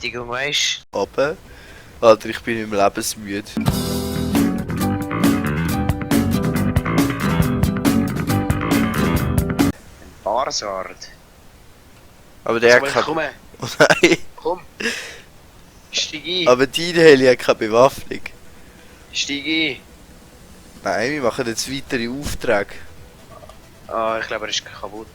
Sättigung, weißt du? Aber, Alter, ich bin im lebensmüde. Barsard. Aber der Soll ich kann... kommen? Oh nein! Komm. Steig ein. Aber dein Heli hat keine Bewaffnung. Steig ein. Nein, wir machen jetzt weitere Aufträge. Ah, ich glaube, er ist kaputt.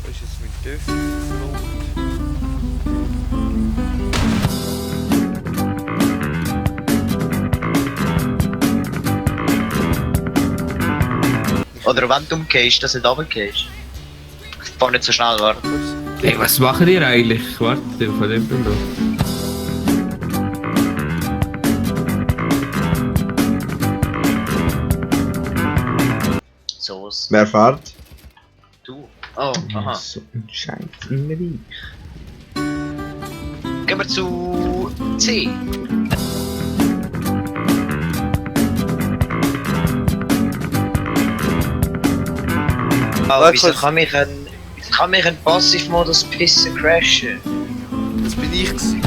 Wo ist jetzt mein Töpfchen? Oder wenn du umgehst, dass du nicht runtergehst. Ich fahr nicht so schnell, warte. Ey, was macht ihr eigentlich? Warte, von dem Büro. So was. Wer fährt? Du. Oh, aha. So ein Scheiß in der Reich. Gehen wir zu C. Oh, wieso kann mich ein Passivmodus pissen crashen? Das bin ich gewesen.